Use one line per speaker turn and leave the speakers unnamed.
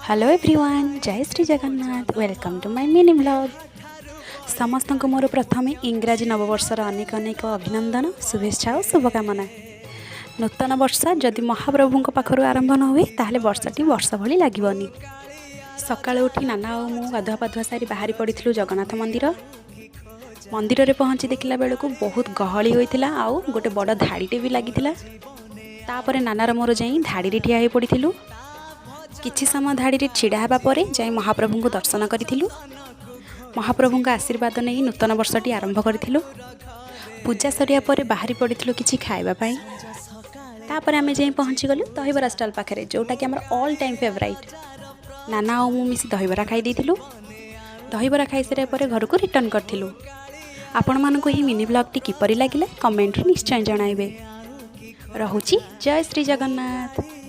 Hello everyone, ଜୟ Shri Jagannath. Welcome to my mini vlog. ସମସ୍ତଙ୍କୁ ମୋର ପ୍ରଥମେ ଇଂରାଜୀ ନବବର୍ଷର ଅନେକ ଅନେକ ଅଭିନନ୍ଦନ, ଶୁଭେଚ୍ଛା ଓ ଶୁଭକାମନା। ନୂତନ ବର୍ଷ ଯଦି ମହାପ୍ରଭୁଙ୍କ ପାଖରୁ ଆରମ୍ଭ ନ ହୁଏ, ତାହେଲେ ବର୍ଷଟି ବର୍ଷ ଭଳି ଲାଗିବନି। ସକାଳୁ ଉଠି ନାନା ଆଉ ମୁଁ ଗାଧୁଆ ପାଧୁଆ ସାରି ବାହାରି ପଡ଼ିଥିଲୁ ଜଗନ୍ନାଥ ମନ୍ଦିର। ମନ୍ଦିରରେ ପହଞ୍ଚି ଦେଖିଲା ବେଳକୁ ବହୁତ ଗହଳି ହୋଇଥିଲା ଆଉ ଗୋଟେ ବଡ଼ ଧାଡ଼ିଟେ ବି ଲାଗିଥିଲା। ତାପରେ ନାନାର ମୋର ଯାଇ ଧାଡ଼ିରେ ଠିଆ ହୋଇ ପଡ଼ିଥିଲୁ। କିଛି ସମୟ ଧାଡ଼ିରେ ଛିଡ଼ା ହେବା ପରେ ଯାଇ ମହାପ୍ରଭୁଙ୍କୁ ଦର୍ଶନ କରିଥିଲୁ। ମହାପ୍ରଭୁଙ୍କ ଆଶୀର୍ବାଦ ନେଇ ନୂତନ ବର୍ଷଟି ଆରମ୍ଭ କରିଥିଲୁ। ପୂଜା ସରିବା ପରେ ବାହାରି ପଡ଼ିଥିଲୁ କିଛି ଖାଇବା ପାଇଁ। ତାପରେ ଆମେ ଯାଇ ପହଞ୍ଚିଗଲୁ ଦହିବରା ଷ୍ଟଲ୍ ପାଖରେ, ଯେଉଁଟାକି ଆମର ଅଲ୍ ଟାଇମ୍ ଫେଭରାଇଟ୍। ନାନା ଆଉ ମୁଁ ମିଶି ଦହିବରା ଖାଇ ଦେଇଥିଲୁ। ଦହିବରା ଖାଇସାରିବା ପରେ ଘରକୁ ରିଟର୍ଣ୍ଣ କରିଥିଲୁ। ଆପଣମାନଙ୍କୁ ଏହି ମିନି ବ୍ଲଗ୍ଟି କିପରି ଲାଗିଲା, କମେଣ୍ଟରେ ନିଶ୍ଚୟ ଜଣାଇବେ। ରହୁଛି, ଜୟ ଶ୍ରୀ ଜଗନ୍ନାଥ।